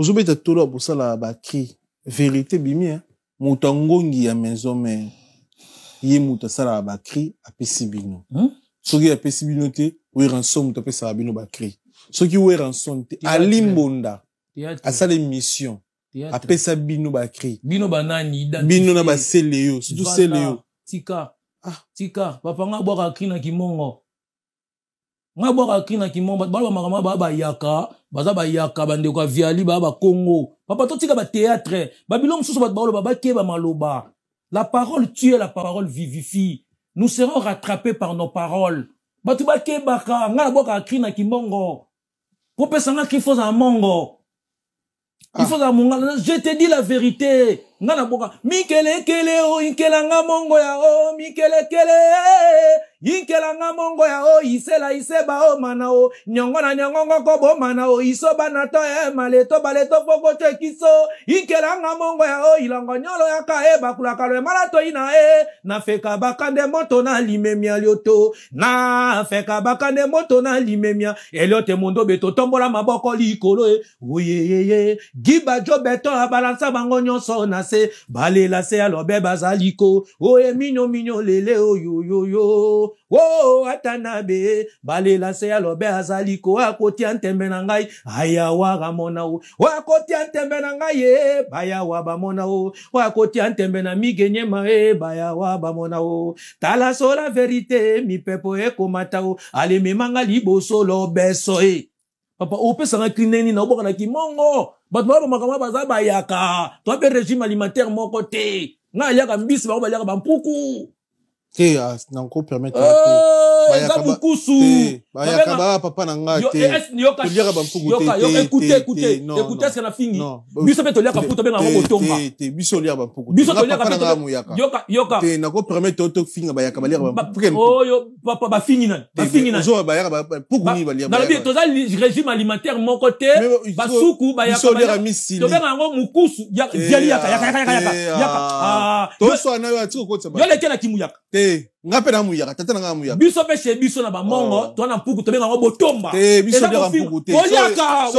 Ozobeta tolo ya bosala ba cri verite ebimi hein moto ya ngongi ya maison mère ye moto asalaka ba cri apesi bino hmm? Soki apesi bino te, Werrason moto apesaka bino ba cri. Soki Werrason te, Ali Mbonda asala émission apesa bino ba cri. Bino banani? Bino na basele yo, surtout sele yo. Tika ah. Tika papa, nga abwaka cri na kimongo, nga bwaka cri na kimongo. Bato baloba makambo baa bayaka, baza bayaka, bandeko ya viali baa bakongo. Papa, totika batheatre, babilo mosusu. Bato baoloba, bakeba maloba. La parole tue, la parole vivifie. Nous serons rattrapés par nos paroles. Bato bakebaka. Nga nabwaka cri na kimongo. Po pesa nga cri, fozala mongo. Il faut ah. Mongala, je te dis la vérité. Nga na boka mikelekele o inkelanga mongo ya o mikelekele inkelanga mongo ya o isela iseba o mana o nyongo na nyongo ngoko bomana o isoba na to e maleto baleto foko to ekiso inkelanga mongo ya o ilongo nyolo ya ka e bakulaka lo emala to ina e na feka bakande moto na limemia lioto na feka bakande moto na limemia eliote mondo beto tombola maboko likolo e oyeyeye gibajo beton abalansa bango nyonso na se balela se alobe bazaliko oye minyo minyo lele oyoyoyo o ata na be balela se alobe azaliko akotia ntembe na ngai ayawa ramona o akotia ntembe na ngai ye bayawa bamona o akotia ntembe na migenyema e bayawa bamona o tala sola verite mipepo ekomata o alememanga liboso lobeso e. Papa, opesanga cri ndenge nini? Naoboka na kimongo. Bato baba makambo baza bayaka, toa mpe régime alimentaire moko te. Ngai aliaka mbisi, bango baliaka bampuku. Te, ah, nako permettre te. Eza mokusu. Bayaka ba papa na ngai te, toliaka bampuku te. Écoute, écoute, écoute, est-ce que na fingi? Biso mpe toliaka mpuku, tobenga yango botomba. Te, biso oliaka bampuku. Biso toliaka mpe. Yoka, yoka. Te, nako permettre tofinga bayaka baliaka bampuku. Oyo papa, bafingi nani? Bafingi nani? Ozo bayaka puku nini balia? Nalobi toza régime alimentaire moko te. Basuku bayaka, tobenga yango mokusu. Viali yaka, yaka, yaka, yaka, yaka, yaka. Toswana yo, atiki kokotisa. Yo leke na kimuyaka. Te, nga mpe na muyaka, tata na nga muyaka. Biso mpe chez biso na bamongo toza na mpuku, tobenga yango botomba. Te, biso oliaka mpuku te. Boliaka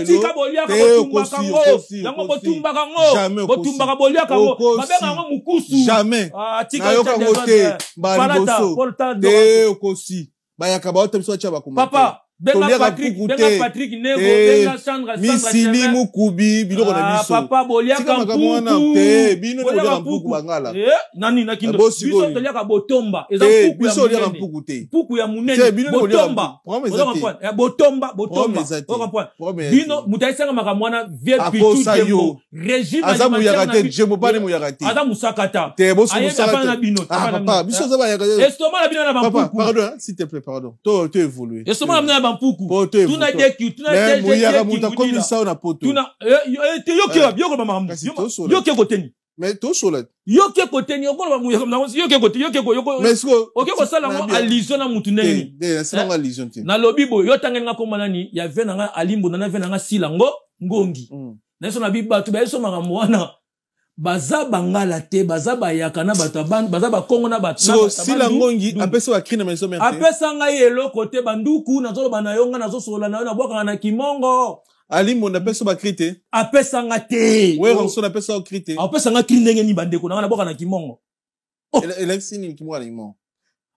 tika, boliaka, botumbaka yango, yango botumbaka yango, botumbaka, boliaka yango, babenga yango mokusu. Jamais nayoka yango te mbala liboso. Te, okosi. Bayaka baota biso batya bakoma. Papa, benga Patrick, benga Patrick Nego, benga Sandra. Misili mukubi biloko na biso. Papa, boliaka mpuku. Te, bino boliaka mpuku, bangala. Nani na kindo? Biso toliaka botomba, eza mpuku ya. Biso oliaka mpuku te. Mpuku ya munene, botomba. Botomba, botomba. Bino moto ayesanga makambo wana, vie pichu Djembo. Régime aza muyaka te, Djembo bani muyaka te. Aza musaka ta. Te, bosi musaka na bino. Ah papa, biso oza bayaka. Estomac na bino na bampuku. Pardon, s'il te plaît, pardon. To to évoluer. Estomac na bino na bampuku. Tuna deki, tuna. Mais muyaka moto akomisa na poto. Tuna te, yoke yoke ba makambo. Yoke koteni. Mais tosola. Yoke koteni, okoloba muyaka na yoke kote, yoke ko yoko. Mais siko oke kosala ngo allusion na mutu ndenge nini? Te, nasala ngo allusion te. Nalobi boye, yo tangeli nga komba nani ya ve na nga alimbo na ve na nga sila ngo ngongi. Nayeso na bi bato bayeso makambo wana baza bangala te, baza bayaka na bato baza bakongo na bato. So sila ngongi apesa ba cri na maison mère? Apesa ngai eloko te. Banduku nazoloba na yo, ngai nazosolola na yo, nabwakaka na kimongo. Ali Mbonda apesa ba cri te? Apesa nga te. Werrason apesa ba cri te? Apesa nga cri ndenge nini? Bandeko na nga, nabwaka na kimongo. Elakisi nini kimwaka na kimongo?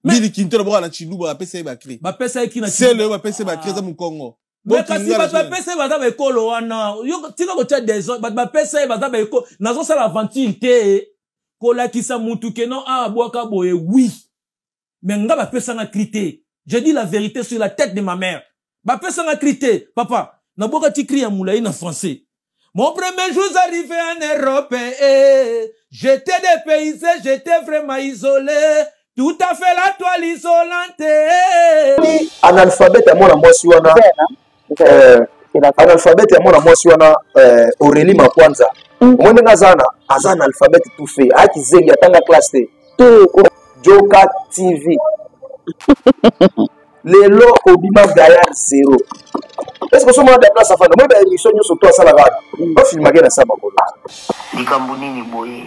Bili kinto nabwaka na chiluba, bapesa ye ba cri. Bapesa ye cri na sele oyo, bapesa ye ba cri, eza mokongo. Mais kasi bato bapesa ye baza baekolo wana. Tika kotia désordre. Bato bapesa ye baza baekolo. Nazosala aventure te kolakisa mutu ke non, a abwaka boye. Oui, mais nga bapesanga cri te. Je dis la vérité sur la tête de ma mère, bapesanga cri te. Papa, nabwaka ti cri ya molai na français. Mon premier jour arrivé en Europe, eh, j'étais dépaysé, j'étais vraiment isolé. Tout à fait la toile isolante. Analphabète ya mwana mwasi wana, analphabète ya mwana mwasi wana, Aurélie Makwanza. Omoi ndenge aza na aza analphabète tout fait, ayaki zengi, atanga classe te. Joka TV lelo obima gaillard zéro. Est ce que osomona da place afanda moi ba émission nyonso to asalaka wana bafilmake na sa makolo? Likambo nini boye?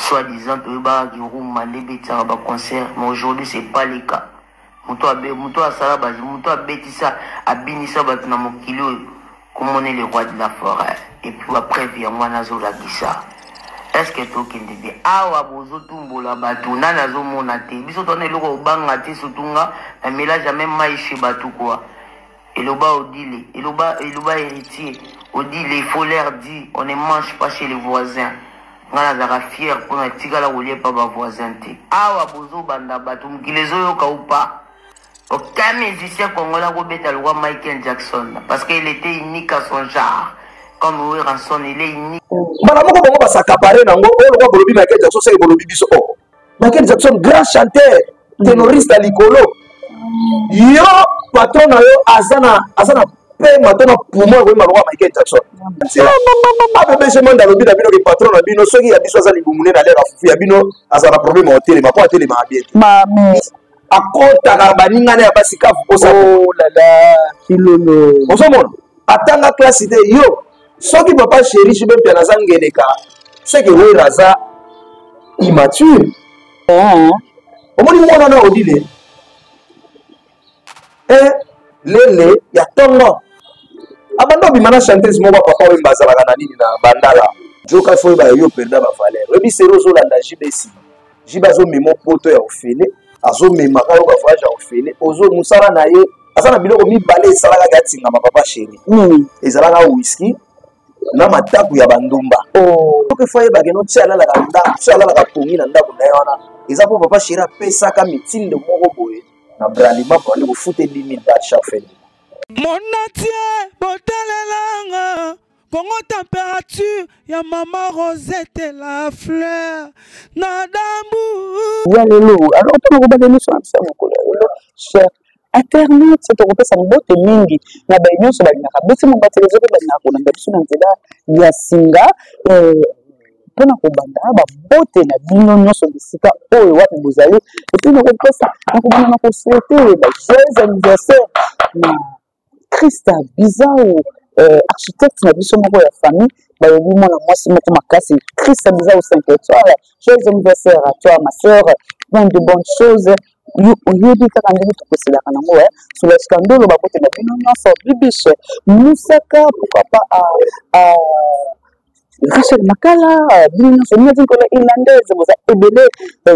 Soi-disant toyebaka ki rumba nde ebetisaka ba concert, mais aujourd'hui c'est pas le cas. Moto abe moto asala ba moto abetisa abinisa bato na mokili oyo komona le roi de la forêt et puis ba preuve yango wana azolakisa. Est ce que tokende bien awa bozotumbola bato nani azomona te biso towana eloko kobanga te surtout nga namela jamais mai chez bato quoi. Eloba Odile, eloba, eloba Heritier, Odile, il faut leur dire, on ne mange pas chez les voisins. Nga nazalaka fier mpo natikala kolia epa ba voisin te. Awa bozobanda bato mokili ezoyoka ou pas? Aucun musicien congolais akobeta lokwa Michael Jackson parce qu'il était unique à son genre. Comme Werrason, il est unique. Mbala moko bango basakapare nango oyo lokwa bolobi Michael Jackson seke bolobi biso oh Michael Jackson grand chanteur tenoriste ya likolo yo patron na yo aza na aza na pema to na poumon ya koyemba lokola Michael Jackson nzela abebese manda alobi na bino ke patron na bino soki ya biso aza libumu nde na lera fufu ya bino aza na problème ya kotelema mpo atelemaka bien te akotaka baninga na ya basi kafu kosa oh kilolo ozomona atanga classe te yo soki papa chéri JB Mpiana aza ngeleka seke Wera aza immature eh. Omoni mwana na Odile eh, lele ya tongo abanda obima na chanteuse moko papa Wemba azalaka na nini na bandala joka fo oyeba yo perda ba valeur oyebi seri ozolanda JB nsima JB azomema poto ya ofele azomemaka yo ba voyage ya ofele ozo mosala na ye aza na biloko mibale esalaka ke atingama papa chéri ezalaka whisky na mataku ya bandumba oh. Soki fo ayebake no ti alalaka ndako ti alalaka pongi na ndako na ye wana eza mpo papa chéri apesaka mitindo moko boye na bralima mpo ande kofuta 10 000 bat chaque fin. Monatie botalelanga Congo température ya mama Rosette la fleur na dambu ya lelo. Alors mpona kobanda émission na biso ya mokolo ya lelo, cher internaute, tokopesa mbote mingi na baye nyonso balingaka Beti Mwamba Televizio mpe balingaka kolanda biso na nzela ya singa. Mpona kobanda, bambote na bino nyonso bisika oyo wapi bozali, epuis nakopesa nakobanda na kosouhaite ba joyeux anniversaire na Christa Bizau, architecte na biso moko ya famille, balobi mwana mwasi moko makasi. Christa Bizau 5 étoiles, joyeux anniversaire à toi ma sœur, plein de bonnes choses. Oyebi kaka ndenge tokoselaka nango, eh? Soulage Kandolo, babote na bino nyonso, Bibiche Musaka, pourquoi pas à Rachel Makala, bino nyonso, Nadine Kola Irlandaise, boza ebele,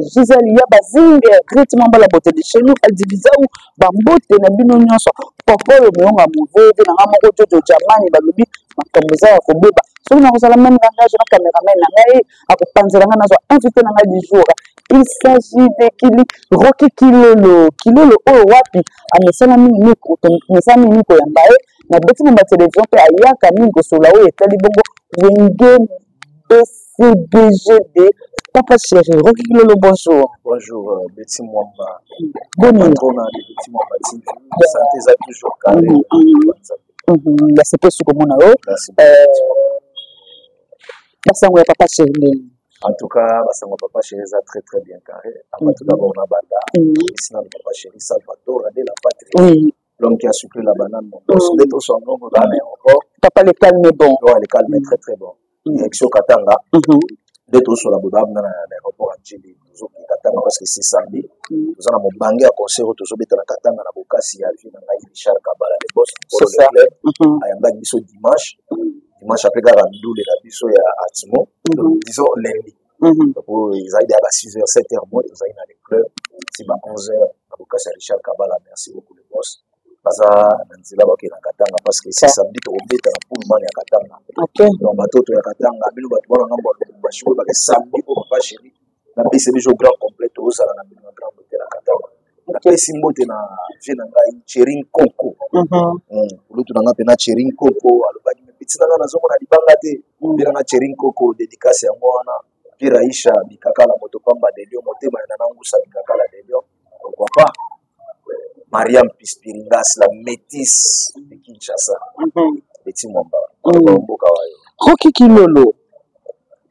Gisèle Yabazing, Grit Mwamba la beauté de chez nous, Aldi Bizau, bambote na bino nyonso, Popolo Meyonga Moveve, na nga moko Jojo Jamani, balobi makambo eza ya kobeba. Soki nakozala même langage na cameraman na ngai, akopanzela ngai nazwa invité na ngai du jour. Il s'agit de Kili Rocky Kilolo, Kilolo oyo wapi amesana mingi mingi, amesana mingi mingi koyamba ye na Beti Mwamba Television mpe ayaka mingi kosolola oyo etali bongo Wenge BCBGD. Papa chéri Rocky Kilolo, bonjour. Bonjour Betty Mwamba. Boni? Patrona de Betty Mwamba TV. Santé eza toujours carré. Nasepesi komona yo. Merci. Basango ya papa chéri ndenge? En tout cas, basango papa chéri eza très très bien carré. Avant tout d'abord na banda, ici na papa chéri Salvatore de la patrie. L'homme qui a sucré la banane, mon boss. Nde toso yango na aéroport. Papa, le calme est bon. Ouais, le calme est très très bon. Direction Katanga. Nde tosola boye babuna na aéroport ya Ndjili, tozokende Katanga parce que c'est samedi. Toza na mobange ya concert oyo tozobeta na Katanga na bokasi ya vie na ngai Richard Kabala, le boss C'est le ça. club. Ayambaki biso dimanche. Dimanche après kaka ndule na biso ya Atmo. Donc, disons lundi. Donc, oyo ezali deya ba 6 heures, 7 heures moins, tozali na le club ti ba 11 heures na bokasi ya Richard Kabala. Merci beaucoup le boss. Baza na nzela bakende na Katanga parce que c'est samedi tokobeta na Pullman ya Katanga. Donc batoto ya Katanga, bino bato bana ngambo ya Lubumbashi oyo bake samedi oyo papa chéri na BCBG au grand complet tozala na bino na grand hôtel ya Katanga. Napesi mbote na vie na ngai Thierry Nkoko. Kulutu na ngai mpe na Thierry Nkoko alobaki me petit na ngai nazomona libanga te. Mpe na ngai Thierry Nkoko dédicace yango wana. Pierre Aisha Bikakala moto pamba de Lyon motema ya Nana Ngusa Bikakala de Lyon. Pourquoi pas Mariam Pispiringas la métisse de Kinshasa. Betty Mwamba. Mboka wayo. Rocky Kilolo.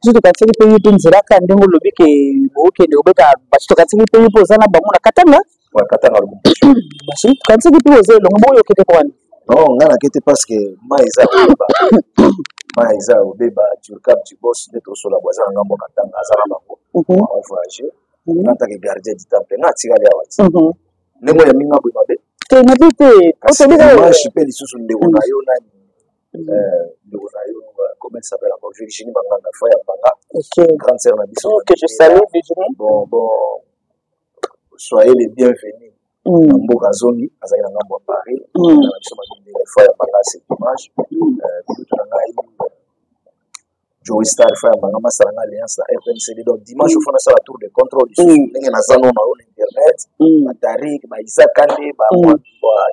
Biso tokatisaki mpe ye mpe nzela kaka ndenge olobi ke bokende kobeta bato, tokatisaki mpe ye mpe oza na bango na Katanga. Ouais, Katanga Lubumbashi. Basi tokatisaki mpe oza elongo bongo yokete mpo wana. Non, nga nakete parce que mai eza kobeba. Mai eza kobeba, Turcap du boss nde tosola bo aza na ngambo ya Katanga, aza na bango. On voyage. Nga tant que gardien du temple, nga atikali awa ti. Ndenge oyo ya minga boye mabe. Te, mabe te. Kasi dimanche mpe lisusu ndeko na yo nani, ndeko na yo, comment elle s'appelle encore, Virginie Manganga foi ya Mbanga, grande sœur na biso. Que je salue, Virginie. Bon, bon, soyez les bienvenus na mboka zongi, azalaki na ngambo ya Paris na biso mabindele foi ya Mbanga, c'est dimanche. Kulutu na ngai Joey Star foi ya Mbanga, masala nga alliance na RTNCD. Donc dimanche ofo nasala tour de contrôle lisusu ndenge naza no na yo na internet, ba Tarik, ba Isaac Kande, ba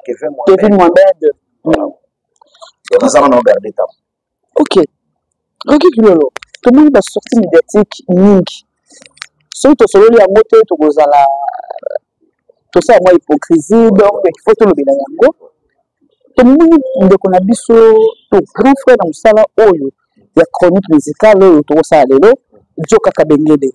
Kevin Mohamed. Kevin Mohamed. Donc naza nano garde temps. Ok, Rocky Kilolo, tomoni basortie médiatique mingi. Soki tosololi yango te, tokozala tosala mwa hypocrisie. Donc il faut tolobela yango. Tomoni ndeko na biso to grand frère na mosala oyo ya chronique musicale oyo tokosala lelo, Joka Kabengele,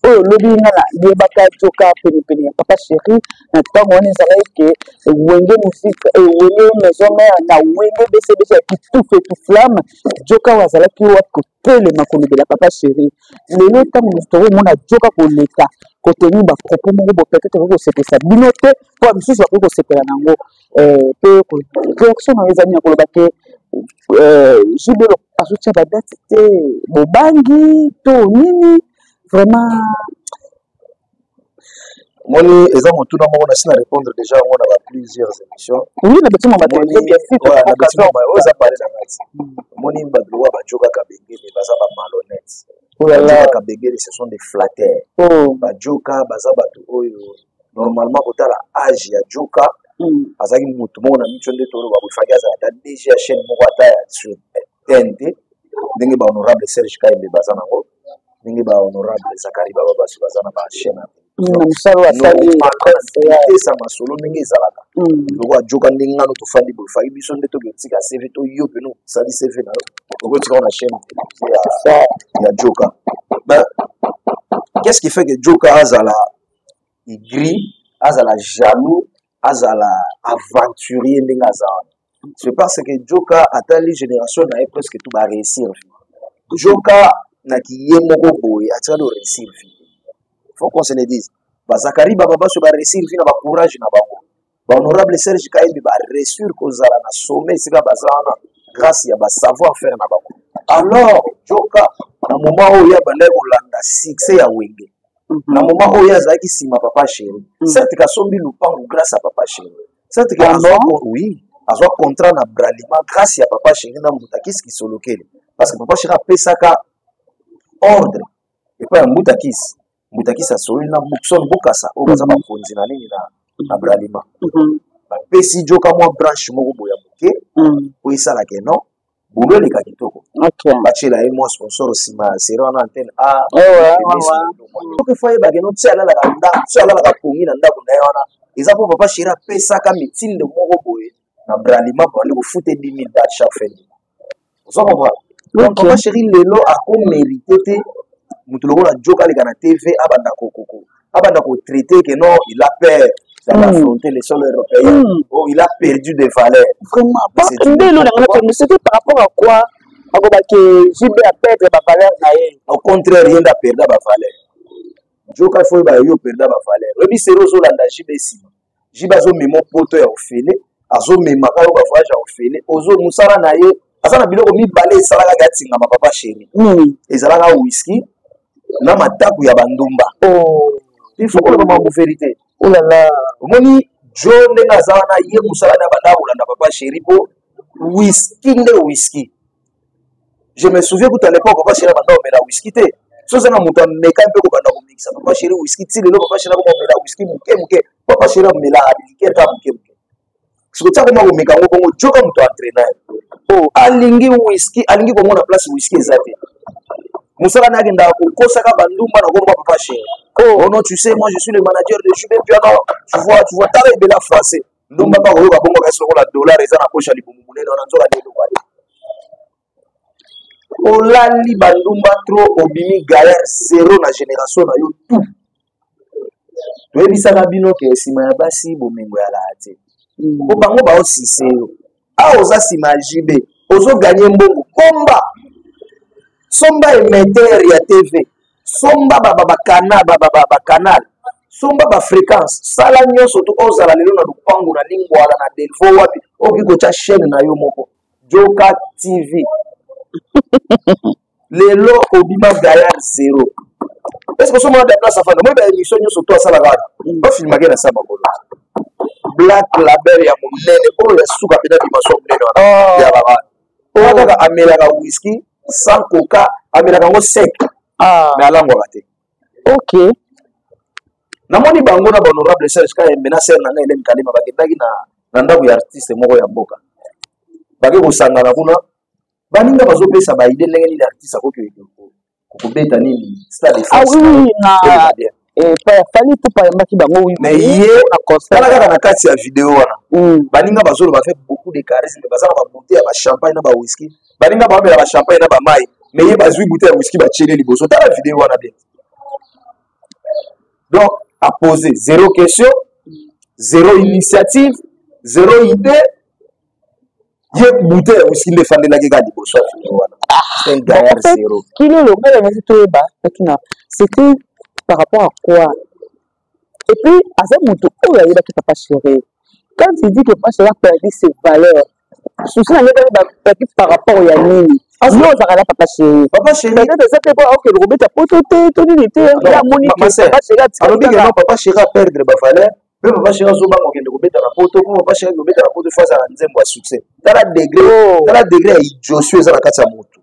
oyo lobi nga na yebaka Joka penepene ya Papa Chéri. Na ntango wana ezalaki ke Wenge Musique, Wenge Maison Mère na Wenge BCBC ya tout feu tout flamme, Joka oyo azalaki wapi kotelema kolobela Papa Chéri. Lelo ntango tokomona Joka koleka koteni bapropos moko bo peut-être ekoki kosepesa bino te, mpo misusu bakoki kosepela nango mpe, réaction na yo ezali na koloba ke JB azotia badate te, bobangi to nini vraiment? Moni, eza motuna moko nasi na répondre déjà yango na ba plusieurs émissions. Oui, na Beti Mama Télévision, bien sûr. Oyo eza pale na ngai. Omoni, bato lokola bajoka Kabengele baza ba malhonnête. Bajoka Kabengele, ce sont des flatteurs. Bajoka baza bato oyo normalement, kotala age ya Joka, azalaki motu moko na miso nde toloba boye, faki azala ata DG ya chaîne moko ata ya sur TNT, ndenge bahonorable Serge Kayembe baza nango, ndenge bahonorable Zakari Bababaso baza na bachaîne. Na mosala asali. Tesa masolo ndenge ezalaka lokola Joka, ndenge ngano tofandi boye, faki biso nde toki otika CV to yo pene osali CV na yo, okotika na chaîne ya Joka. Ben, qu'est-ce qui fait que Joka azala aigri, azala jaloux, azala aventurier ndenge aza wana? C'est parce que Joka atali génération na ye, presque tout baréussir vie. Joka naki ye moko boye atikali oréussir vie, faut qu'on se le dise. Bazakari Bababaso baréussir vie na bacourage na bango, bahonorable Serge Kayembi baréussir kozala na sommet esika baza wana grâce ya basavoir faire na bango. Alors Joka, na moment oyo abandaki kolanda succès ya Wenge, na moment oyo azalaki nsima Papa Chéri, certes kasombi lupangu grâce à Papa Chéri, certes ke azwa, oui, azwa contrat na Bralima grâce ya Papa Chéri na Mbutakisi Kisolokele, parce que Papa Chéri apesaka ordre epai ya Mbutakisi, Mbutakisi asololi na Mukson Bokasa oyo baza bakonzi na nini na Bralima, bapesi Joka mwa branche moko boye ya moke oyo esalaka eno bulu eleka kitoko, batiela ye mwa sponsor nsima ya sere wana, Antenne A. Soki fo ayebake no ti alalaka ndako, ti alalaka pongi na ndako na ye wana, eza mpo Papa Chéri apesaka mitindo moko boye na Bralima, bandi kofuta 10 000 balles chaque fin du mois. Ozo comprendre? Donc Papa Chéri lelo akomérite te moto lokola Joka aleka na TV, abanda kokoko, abanda kotraiter que non, il a peur d'aller affronter les sols européens. Oh, il a perdu des valeurs. Vraiment. Nde elo nanga, mais c'était par rapport à quoi akobaki JB aperdre bavaleur na ye? Au contraire, ye nde aperda bavaleur. Joka, fo oyeba yo operda bavaleur. Oyebi seri ozolanda JB nsima, JB azomema poto ya ofele, azomemaka yo bavoyage ya ofele. Ozo mosala na ye aza na biloko mibale esalaka ke atingama Papa Chéri, ezalaka whisky na mataku ya bandumba. Il faut koloba mambo vérité. Oh là là. Omoni jo ndenge aza wana, ye mosala na banda kolanda Papa Chéri mpo whisky nde whisky. Je me souviens kuta à l'époque, Papa Chéri abanda komela whisky te. So oza na moto ameka mpe kobanda komekisa Papa Chéri whisky, ti lelo Papa Chéri akoma komela whisky moke moke. Papa Chéri amelaka liqueur kaka moke moke. Soki tia koma komeka yango bongo, Joka moto entraîna ye. Alingi whisky, alingi komona place whisky eza te. Mosala na akendaka kokosaka bandumba na komba Papa Chéri. Oh non, tu sais, moi je suis le manager de JB Mpiana, tu vois, tu vois. Tala ebela français, ndumba mpa koyoka bongo kasi lokola dollar eza na poche ya libumu monene wana, nzoka nde eloko ale. Olali bandumba trop, obimi gaillard zéro na génération na yo. Tout toyebisaka bino ke nsima ya basi bomengo ya laa te, po bango baosise yo. Awa oza nsima ya JB, ozoganye mbongo, komba somba émetteur ya TV, somba bacanal. Somba bafréquence, sala nyonso to ozala lelo na lupangu na Lingwala na Delvo wapi, okoki kotya chaîne na yo moko Joka TV. Lelo obima gaillard zéro. Est ce que osomona da place afanda moi baémission nyonso to asalaka wana bafilmake na sa makolo Black Label ya monene oyo ya suka mpena dimension monene wana ya baba oyo kaka amelaka whisky sans coca, amelaka yango sec, mais alangwaka te. Ok. Namoni bango na bahonorable Serge Kayembe na sere na ngai Helene Kalema bakendaki na ndako ya artiste moko ya mboka, bake kosangana kuna, baninga bazopesa baide ndenge nini artiste akoki kobeta nini Stade de France. Ah oui, na Fally Ipupa ayambaki bango. Oui. Mais ye tala kaka na kati ya video wana, baninga bazoloba fait beaucoup de charisme, baza na babouteille ya bachampagne na bawhisky, baninga bamela bachampagne na bamai, mais ye bazwi bouteille ya whisky batiele liboso. Tala video wana bien. Donc aposé zéro question, zéro initiative, zéro idée. Ye bouteille ya whisky nde efandelaki kaka liboso ya video wana. C'est un gaillard zéro. Kilolo ngai yango toyeba totuna, c'était par rapport à quoi? Et puis aza moto oyo ayebaki Papa Chéri. Quand il dit que Papa Chéri a perdu ses valeurs, souci na ngai baki par rapport ya nini? Yo ozalaka na Papa Chéri. Papa Chéri Peut-être eza te po okende kobeta poto te to nini te, ye amoni ke Papa Chéri alobi ke non, Papa Chéri a perdre bavaleur mpe Papa Chéri azobanga okende kobeta na poto, mpo Papa Chéri kobeta na poto fo azala na nzembo ya succès. Tala degré, tala degré ya idiotie eza na kati ya motu.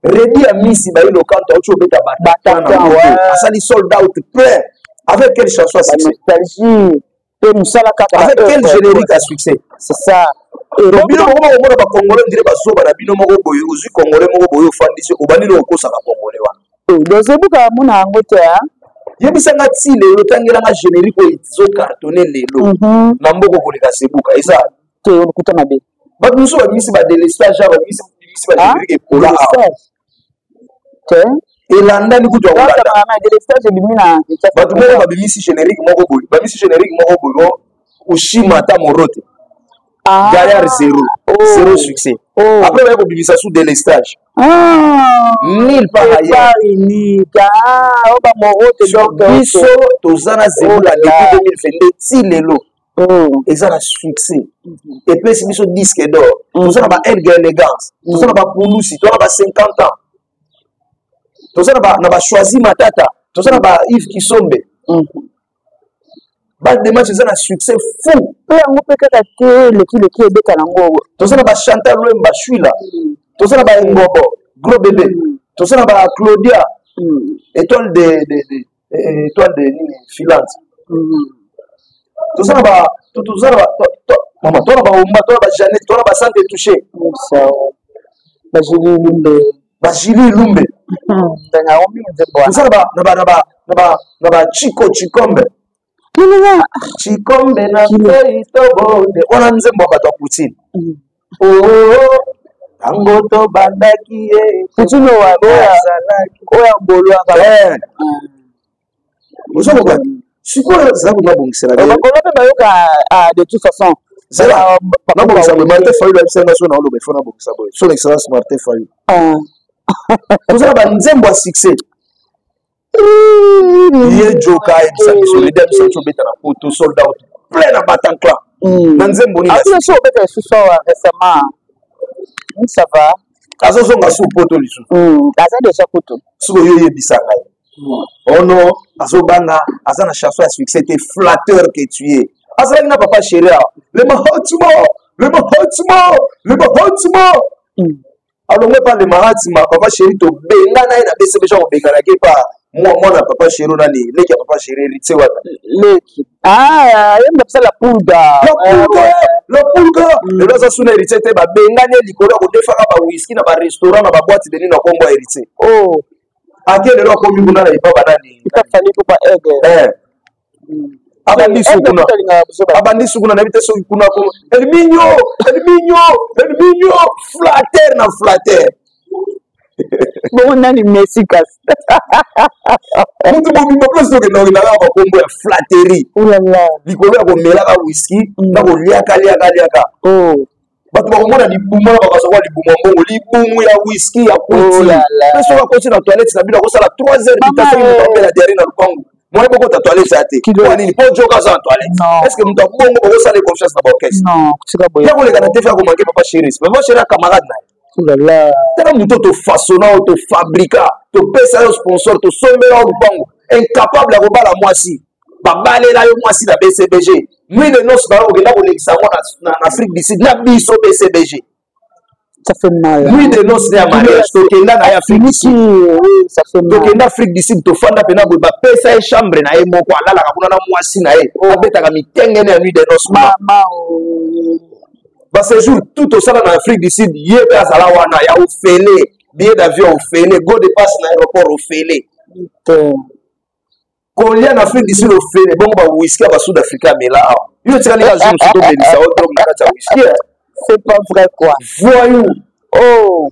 Redi ya misi bayi lokanto auti obeta Bataclan na poto, asali sold out plein. Avec quelle chanson à succès? Nostalgie mpe mosala kaka. Avec quel générique à succès? C'est ça. Donc bino moko bakomona bacongolais ndire bazoba na bino moko boye. Ozwi Congolais moko boye, ofandisi, obandi no okosaka Congolais wana. Dozebuka amona yango te. Yebisanga ti lelo, tangelanga générique oyo ezocartonne lelo na mboka koleka Zebuka eza. Te, olukuta mabe. Bato mosusu babimisi badélestage, babimisi bagénérique epola awa. Te. Elandani kutu ya kolanda. Délestage ebimi na Bato moko babimisi générique moko boye, babimisi générique moko boye oshima ata moro te. Gaillard zéro, zéro succès. Après baye kobimisa sous délestage, nulle part ailleurs. Unique oyo bamoro te. Biso toza na Zebuka depuis 2022 ti lelo eza na succès, epesi biso disque d'or. Toza na ba Elga Élégance, toza na bapulusi, toza na ba 50 ans, toza na bachoisi Matata, toza na ba Yves Kisombe. Balle de match eza na succès fou. Mpe yango mpe kaka te, lekileki ebeta nango. Toza na bachantal Lwemba Shwila, toza na baengobo Gros Bébé, toza na baclaudia étoile de étoile de nini filante, toza na ba toza na ba mama, toza na baomba, toza na bajanet, toza na basante touché. Bajuli Lumbe. Bajili Lumbe. Toza na bachiko Chikombe, Chikombe na toi tobonde wana nzembo ya bato ya Poutine. Tango tobandaki ye. Poutine oyo abolwaka. Ozokoka sikoyo zela kuna bongisela. Bakolo mpe bayoka de toute façon. Zela nabongisa boye. Martin Fayulu ayebisa so na oloba ifo nabongisa boye. Son Excellence Martin Fayulu, toza na banzembo ya succès. Ye joka ayebisa biso ledi biso tobeta na poto sold out plein na Bataclan na nzembo nini? So obeta lisusu awa récemment, ça va. Azozonga su poto lisusu. Aza déjà poto. Soki oyo oyebisa ngai ono azobanga aza na chanson ya succès te, flatteur que tu es. Azalaki na Papa Chéri awa, le Mahatma, le Mahatma, le Mahatma. Alongwe pa le Mahatma. Papa Chéri tobengana ye na BCBG, kobenganaki pa mwana Papa Chéri nani, leki ya Papa Chéri, Héritier wana. Leki yemba bisa la pulga. La pulga, la pulga. Lelo aza suna Héritier te. Babengani ye likolo ya kodefaka bawiski na barestaurant na baboite de nuit na kombo ya Héritier. Ake lelo akomi kuna na epa banani. Abandi su kuna, abandi su kuna, nayebi te soki kuna ko Elminio, Elminio, Elminio. Flatteur na flatteur. Bongo nani Messi kasi? Mutu mobimba place tokenda, okendaka bakombo ya flatterie likolo ya komelaka whisky na koliaka liaka liaka. Bato bakomona libumu wana, bakazwa libumu ya mbongo, libumu ya whisky ya kwiti. Mpe soki akoti na toilette na bino, akosala 3 heures du temps. Soki moto apela diarrhée na lupangu. Moyen bokota toilette eza te. Mpo nini? Mpo joka aza na toilette. Est ce que moto abongo bokosala ye confiance na baorchestre? Ya koleka na TV akomanke papa chéri. Papa chéri ya camarade na ye. Tala moto tofasona oyo, tofabrika, topesa yo sponsor, tosombela yo lupango, incapable ya kobala mwasi. Babalela yo mwasi na BCBG, nuit de noce na yo okenda kolekisa yango na Afrique du Sud na biso BCBG. Ça fait mal. Nuit de noces ya mariage tokenda na ye Afrique du Sud. Ça fait mal. Tokenda Afrique du Sud, tofanda mpena boye, bapesa ye chambre na ye moko, alalaka kuna na mwasi na ye, abetaka mitengene ya nuit de noces kuna. Baséjour tout tosala na Afrique du Sud, ye mpe azala wana ya ofele, billet d'avion ofele, go de passe na aéroport ofele, kolia na Afrique du Sud ofele. Bongo ba whisky ya ba Sud Africain amela awa, yo etikali kaka jour mosusu tomelisa yo drogue na kati ya whisky. C'est pas vrai quoi. Voyou. Oh.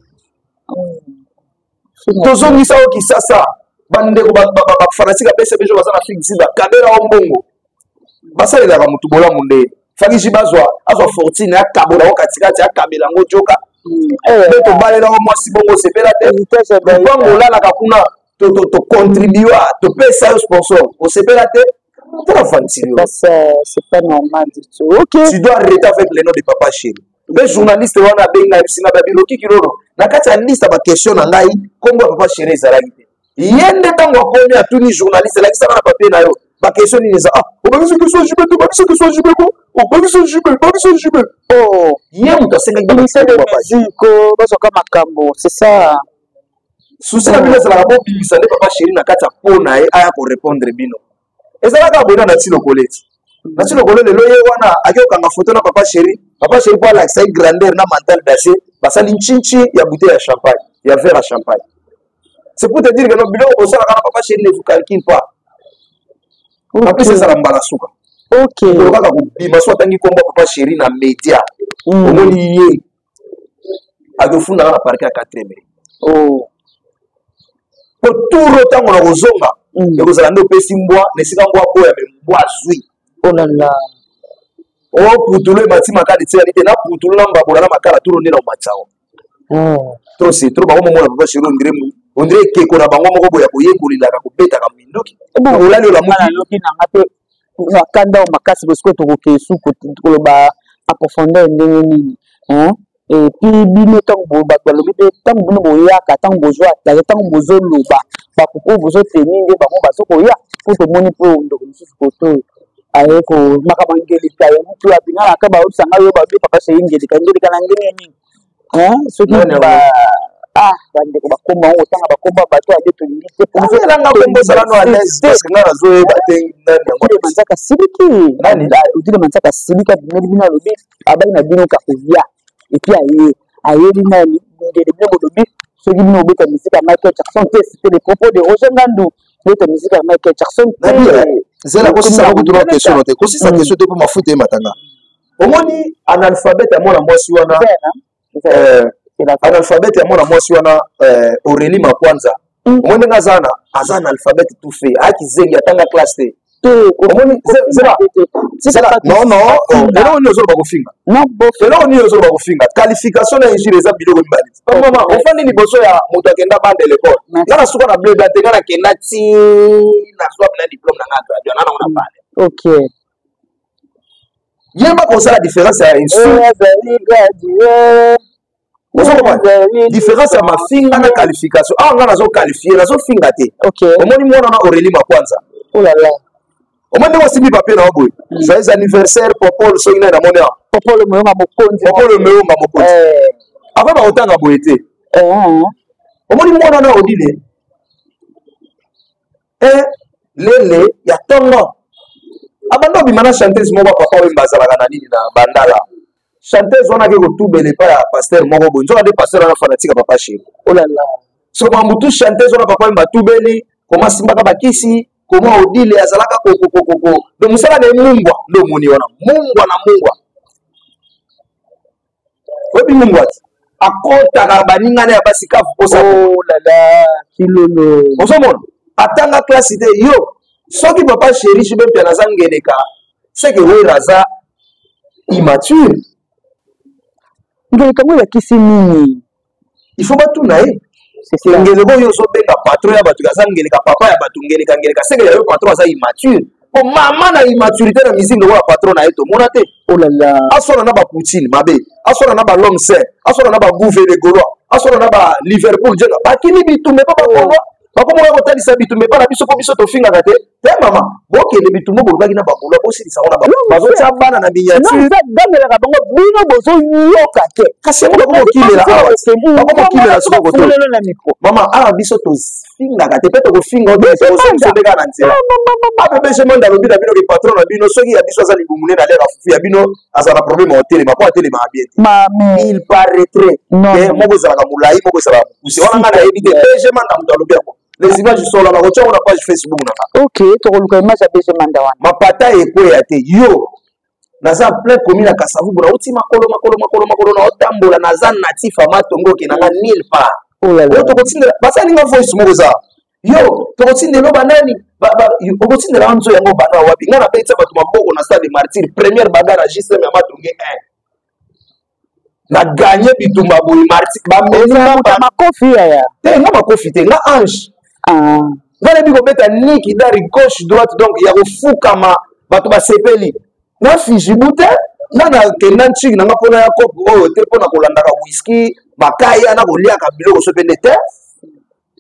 Tozongisa yo Kisasa, bandeko bafanatike ya BCBG baza na Afrique du Sud, bakabela yo mbongo. Basalelaka motu bolamu nde fakisi bazwa, azwa fortune, akabola yango katikati, akabela yango joka mpe tobalela yo mwasi, bongo osepela te. Lupango olalaka kuna, tocontribua, topesa yo sponsor, osepela te. Tala fantilo. C'est pas normal du tout. Ok. Tu dois arrêter avec le nom de papa chéri. Mpe journaliste wana abengi, ayebisi nga babiloki kilolo na kati ya liste ya baquestion na ngai, nkombo ya papa chéri ezalaki te. Ye nde ntango akomi, atuni journaliste: elakisaka na papier na yo baquestion nini eza? Ah, obakisi question JB te, obakisi question JB ko, obakisi JB, obakisi JB. Oh. Ye moto asengaki. Ministère de musique bazwaka makambo, c'est ça. Susi na bino ezalaka bobimisa nde papa chéri na kati ya po na ye aya korépondre bino. Ezalaka boye na Nati Lokole ti Nati Lokole lelo ye wana ake kokanga foto na papa chéri. Papa chéri, mpo alakisa ye grandeur na mental d'acier, basali nchinchi ya bouteille ya champagne, ya verre ya champagne. C'est pour te dire que no biloko bosalaka na papa chéri ne vous calcule pas. En plus ezala mbala suka. Okolo kaka kobima so atangi kombo ya papa chéri na média, omoni ye akofundaka na parquet ya 4 mai. Oh. Po turo ntango na kozonga, ekozala nde opesi mbwa na esika mbwa boya, me mbwa azwi. Oh là là. O putulu emati makala etikali te na putulu na mbabola na makala, turo nde na omatisa o. Trop c'est trop. Bango momona papa chéri, ondire ondire ekeko na bango moko boya koyekolelaka kobetaka minduki, olali olamuki. Nalobi nanga mpe akanda oyo makasi bosikoyo, tokokee su koloba en profondeur ndenge nini? Et puis bino, ntango bato balobi mpe, ntango bino boyaka, ntango bozwa atake, ntango bozoloba bakuku oyo bozoteni nde bango bazokoya, mpo tomoni mpe ndeko mosusu koto oyo aye ko makambo ngelika yango mpe abinganaka, bayebisa ngai oyo babi papa chéri ngelika ngelika na ndenge nini? Soki ba ah bandeko bakomba yango, kotanga bakomba bato ade tolingi te. Elanga kombo ozala no à l'aise, parce que nga nazoyeba te nani yango. Odile Manzaka siliki, Odile Manzaka siliki, abimeli bino, alobi abali na bino kakoya, et puis aye ayeli nani ngele. Bino bolobi soki bino obeta musique ya Michael Jackson te. C'était les propos de Roger Ngandu, beta musique ya Michael Jackson te. Zela, kosisa kotuna question te, kosisa question te, mpo mafuta ematanga. Omoni analphabète ya mwana mwasi wana, analphabète ya mwana mwasi wana Aurélie Makwanza. Omoni ndenge aza na aza analphabète tout fait, ayaki zengi, atanga classe te. Omoni, zela, non non, eloko nini ozoloba kofinga? Eloko nini ozoloba kofinga? Qualification na injure eza biloko mibale. Mama, ofandi liboso ya moto akenda bande l'école. Nga na suka na bleu blanc te, nga nakenda ti nazwa na diplôme na nga, graduat na nango na bale. Yeba kosala différence ya insulte, différence ya mafinga na qualification. Awa nga nazoqualifie, nazofinga te. Omoni mwana na Aurélie Makwanza, omoni ndenge osimbi papier na yo boye: joyeux anniversaire Popol. Soki nani namoni awa? Popol Moyonga Mokonzi. Popol Moyonga Mokonzi, akoyeba kotanga boye te. Omoni mwana na Odile lele ya ntongo, abanda obima na chanteuse moko, papa Wemba azalaka na nini na Bandala. Chanteuse wana ake kotubela epai ya pasteur moko boye, nzoka nde pasteur wana fanatique ya papa chéri. So mamutu chanteuse wana, papa Wemba atubeli koma asimbaka bakisi, koma Odile azalaka kokokokoko. Donc mosala na ye mungwa, nde omoni wana mungwa na mungwa. Oyebi mungwa ti akotaka baningana ya basi kafu posa. Oh là là, kilolo. Ozomona atanga classe te. Yo soki papa chéri JB Mpiana aza ngeleka, seke Wera aza immature. Ngeleka ngo elakisi nini? Il faut batuna ye. Ngeleka oyo ozobenga patron ya bato aza ngeleka, papa ya bato, ngeleka ngeleka seke ya yo patron aza immature. Po mama na immaturité na musique lokola patron na ye tomona te. Oh là là. Aswana na bapoutine mabe, aswana na balhomme saint, aswana na bagouve de Gaulois, aswana na ba Liverpool jenga bakimi bitumba epa bagaulois, bakomona kotalisa bitumba epa na biso mpo biso tofingaka te. Te mama, bokende bitumba bolobaki na bagaulois, bosilisa ngo na bango bazotia bana na miniature. Gangelaka bango, bino bozoyoka te. Kasi yango bakomokimela awa, bakomokimela soko koto na micro. Mama, awa biso tofingaka te mpe tokofinga obiso mpe kaka na nzela. Ape Manda alobi na bino ke patron na bino soki ya biso aza libumu nde nalera fufu ya bino azala na problème ya otelema mpo atelemaka bien te. Il paraîtrait ke moko ezalaka molai, moko ezalaka mokuse. Wana ngai nayebi te. BG Manda moto alobi yango. Les images sont là, bakotia yango na page Facebook na nga. Ok, tokoluka image ya BG Manda wana. Mapata ekweya te. Yo naza plein komi na Kasavubu, nauti makolo makolo makolo makolo na otambola, naza natif ya Matongo, okenda nga nulle part. Oyo tokotindela basali nga voice moko eza yo, tokotindela banani, okotindela nga nzo yango bana wapi? Nga nabetisa bato maboko na stade de Martyr, première bagarre ya JCM ya Matonge 1, na gagné bitumba boye Martyr bamemi nga makofi yaya. Te, nga makofi te, nga ange. Nga nayebi kobeta niki dari gauche droite, donc ya kofukama bato basepeli na fijibu te. Nga nakenda ntiki na nga mpona ya kope oyo te, mpona kolandaka whisky makaya na koliaka biloko so pende te.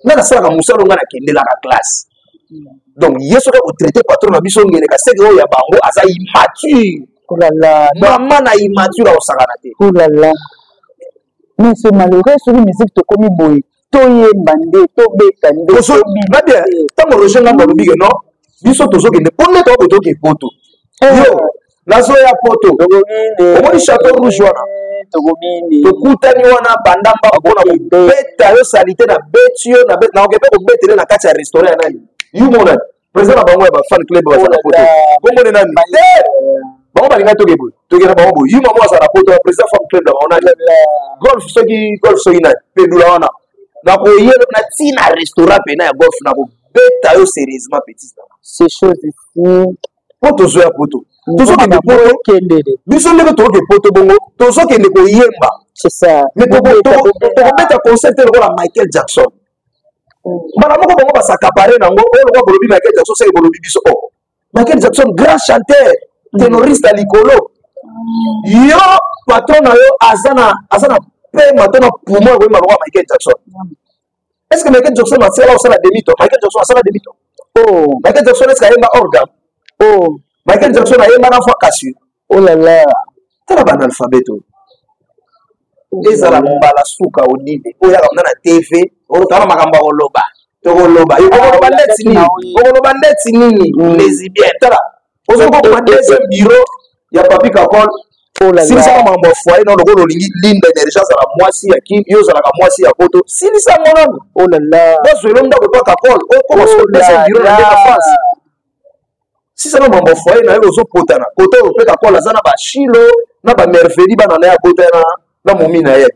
Nga nasalaka mosala, nga nakendelaka classe. Donc ye soki akotraite patron na biso ngeleka, seke oyo ya bango aza immature. Mama na immature akosakana te. Oh là là, mais c'est malheureux. Soki musique tokomi boye, toyemba nde, tobeta nde. Na bien, ntango Roger Ngambo alobi ke non, biso tozokende mpo nde toyako toke poto, yo nazoya poto, omoni Chateau Rouge wana, tokutani wana banda mbaka mpona kobeta yo salite na beti yo, nakoke mpe kobetele na kati ya restaurant ya nani yumona président na bango ya bafan club bazala poto, kombone nani te, bango balingai toke boye, toke na bango boye. Yuma mo azala poto ya président fan club na bango nani, golf soki golf soki nani pedula wana, nakoyela na ntina restaurant pena ya golf, nakobeta yo sérieusement, petit. Ces choses ici. Mpo tozoya poto, tozokende poto, biso ndenge tokoke poto bongo, tozokende koyemba. C'est ça. Mais tokobeta concert te lokola Michael Jackson. Mbala moko bango basakapare nango oyo lokola bolobi Michael Jackson, seke bolobi biso o Michael Jackson grand chanteur ténoriste ya likolo. Yo patron na yo aza na pema to na poumon ya koyemba lokola Michael Jackson? Est ce que Michael Jackson asala osala demi to Michael Jackson asala demi to? Oh. Michael Jackson, est ce que ayemba organe? Oh. Michael Jackson ayemba na voix cassure? Oh là là. Tala baanalphabete oyo ezala mbala suka odile oyo yaka mna na TV oyo tala makambo ya koloba, tokoloba, okoloba ndeti nini, okoloba ndeti nini, lesbien. Tala, ozokokoma deuxième bureau ya Papi Kakol, silisaka makambo ya foyer na lokola olingi Linda Énergie azala mwasi ya Kini, yo ozalaka mwasi ya poto, silisa yango nanu. Oh là là. Bazwelo ndako epa Kakol, okoma siko deuxième bureau na ndenge France. Sisana makambo ya foyer na yo, ozopotana kote oyo mpe Kakol aza na bashilo na bamerveli bana na ye abota na momi na ye.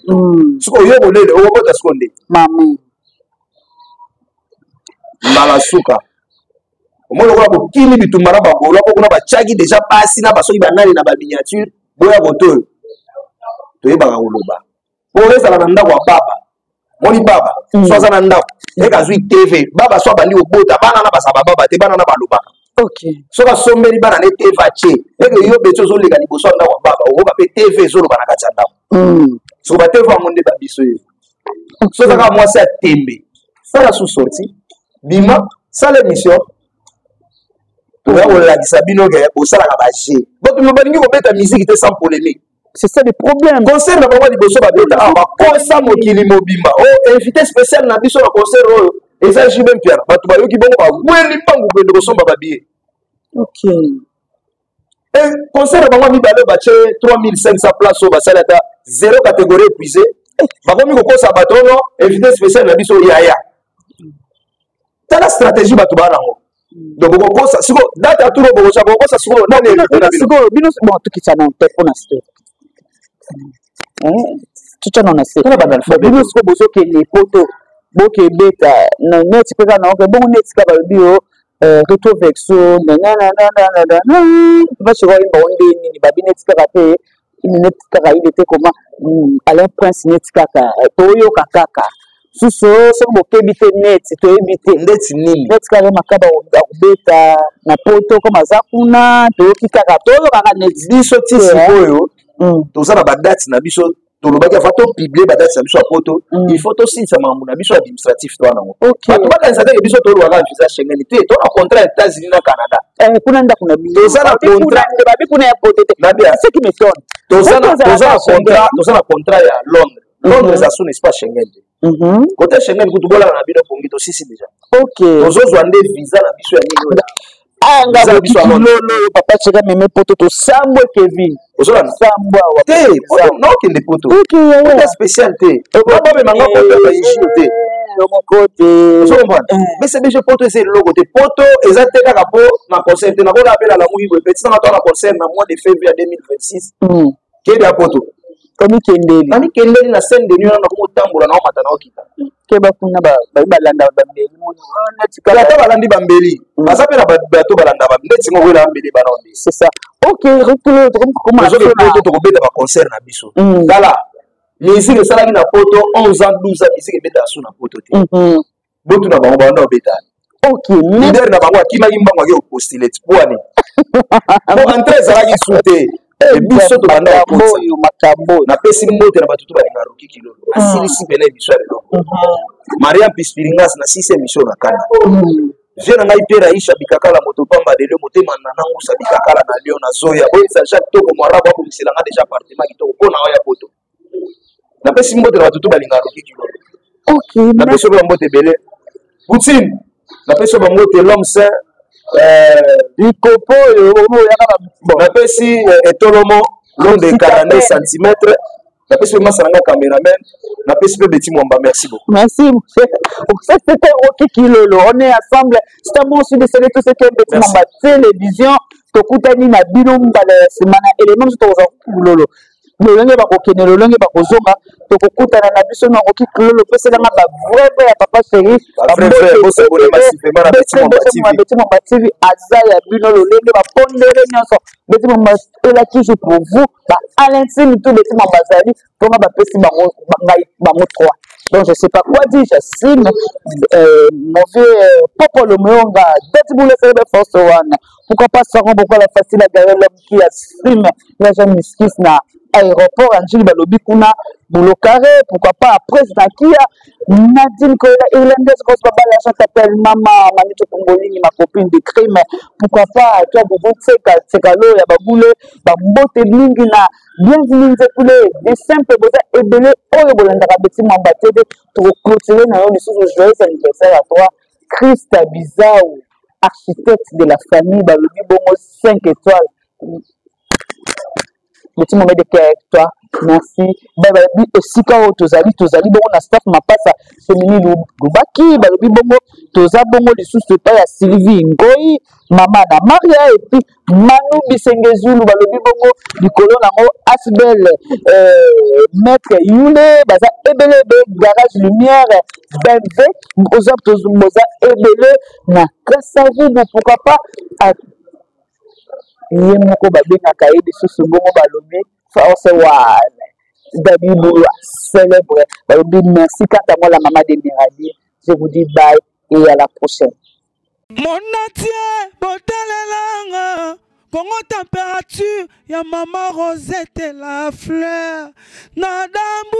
Sikoyo yo kolele okobota sikoyo nde mami. Mbala suka omoni lokola bokimi bitumba na bagolo mpo kuna batiaki deja basi na basoki banani na baminiature. Boya kote oyo toyebaka koloba mpo ezala na ndako ya baba. Moni baba so aza na ndako eke azwi TV, baba so abandi kobota bana na bazala bababa te, bana na balobaka. Soki asombeli bana ne TV atie, eke yo beti ozoleka liboso ya ndako ya baba, okoka mpe TV ezoloba na kati ya ndako. Soki ba TV yango nde babiso ye, so ozaka mwasi ya tembe, sala sous sorti, bima, sala émission, toya kolakisa bino ke bosalaka baje. Bato balingi kobeta musique te sans polémique. C'est ça le problème. Concert na bango liboso babeta awa, bakosa mokili mobimba o invité spécial na biso na concert oyo eza JB Mpiana. Bato bayoki bongo, baweli mbangu kende kosomba babillet. Concert na bango mibale batie 3500 place oyo basali ata zéro catégorie épuisé. Bakomi kokosa bato ono invité spécial na biso yaya. Tala stratégie bato baa nango. Donc bokokosa sikoyo date ya tour, bokosa bokokosa sikoyo nani invité na bino? Sikoyo bino, bon, tokitisa nano te mpona se tutya nano na se. Tala banalphabete. Bino sikoyo bozokende poto, bokebeta na neti mpe kaka naoke bongo, neti kaka balobi yo retour vexo bashiko oyimba o nde nini, babi neti kaka mpe neti kaka il était comment, Alain Prince, neti kaka toyoka kaka. Susu soki bokebi te, neti toyebi te. Ndeti nini? Neti kaka Makaba akobeta na Poto, comme aza kuna, toyoki kaka, toyokaka neti. Biso ti sikoyo toza na badate na biso. Tolobaki avant topublier badate na biso ya Poto, il faut tosilisa makambo na biso administratif to wana yango. Bato bakanisa teke biso tolwaka visa Schengen te. To na contrat ya États-Unis na Canada. Kuna ndako na bino. Toza na contrat. Babi kuna ya Poto te. Ce qui m'étonne. Toza na contrat, toza na contrat ya Londres. Londres eza sous espace Schengen te. Côté Schengen kutu, bolala na bino pongi, tosisi déjà. Tozozwa nde visa na biso ya nini oyo. Anga lolo, papa cheka meme Poto, tosambwe Kevin. Ozolanda? Sambwa awa. Te, naokende Poto. Poto spécial te, babemanga poto ya ejio te. Moko te. Ozocomprendre? BCBG, Poto eza eloko te. Poto eza te kaka mpo na concert te. Nakola apela lamuki boye, petit nanga to na concert na mois de février ya 2026, kende ya Poto. Komikendeli. Namikendeli na Saint Denis wana, nakomotambola, naomata, naokita. Keba kuna, balanda bambeli. Ata balandi bambeli, baza mpe na bato balanda ndeti ngo wela mbeli bana nde. C'est ça, ok, recule. Tozoke Poto, tokobeta baconcert na biso. Tala, musique esalaki na Poto 11 ans, 12 ans, musique ebetaka so na Poto te. Botuna bango, banda obeta. Leader na bango akimaki mbango, ake kopostule ti po ani po entrée ezalaki su te. Biso tobanda. Oyo makambo. Napesi mbote na bato to balinga Roki Kilolo. Asilisi mpena émission ya lelo. Mariam Pispiringas, nasilisi émission na kanda. Vie na ngai Pierre Aisha Bikakala, moto pamba lelo, motema na nangusa Bikakala na Lyon. Nazoya boyebisa Jacques Toko Mwarabu abongisela nga déjà appartement kitoko mpo na oya Poto. Napesi mbote na bato to balingaka Roki Kilolo. Napesi yo bambote ebele. Poutine, napesi yo bambote, l'homme saint. Likopo oyo oyaka. Napesi etolomo long de 42 cm. Napesi mpe masa na nga cameraman, napesi mpe Beti Mwamba. Merci beaucoup. Merci. C'était Rocky Kilolo, on est ensemble. C'est un bon de saluer tous ceux qui aiment Beti Mwamba Télévision. Tokutani na bino mbala ya nsima na élément mosusu. Tokozwa Kilolo lolenge bakokende, lolenge bakozonga. Tokokutana na biso na Rocky Kilolo. Peselanga bavrai vrai ya papa chéri. Beti Mwamba TV aza ya bino, lolenge bapondele nyonso. Beti Mwamba ela toujours pour vous. Ba Alentine tout, Beti Mwamba azali mponga, bapesi bango ngai bango trois. Donc je sais pas quoi dire, j'assume. Mon vieux Popo Lomeonga, Deti Boule Célèbre Force One, pourquoi pas Saron, pourquoi la facile à garer, l'homme qui assume ya Jean Miskis na aéroport Anjili, balobi kuna boulot carré. Pourquoi pas président Kia Nadine Koela Irlandaise, Grosse Baba, la t'appelle Mama Manito Congolini, ma copine de crime. Pourquoi pas toi Bobo Tseka Tsekalo ya Baboule, bambote mingi na Bienvenue Nzekule de simple. Boza ebele oyo bolandaka Beti Mwamba TV. Tokoclôturer na yo lisusu joyeux anniversaire à toi, Christa Bizao, architecte de la famille, balobi bongo 5 étoiles. Beti Mwamba de cœur avec toi, merci. Balobi esika oyo tozali, tozali bongo na staff Mapasa Semini Lubaki. Balobi bongo toza bongo lisusu epai ya Sylvie Ngoi, mama na Maria, et puis Manu Bisengezulu. Balobi bongo likolo nango Asbel, maître Yule. Baza ebele ebe, garage lumière BMW, oza boza ebele na Kasavubu. Pourquoi pas ye moko babengaka ye lisusu bongo, balobi Force One, Gabi Boulwa célèbre. Balobi merci quant à moi, la maman de Miradi. Je vous dis bye et à la prochaine. Monatie botalelanga Kongo température ya mama Rosette la fleur na dambu.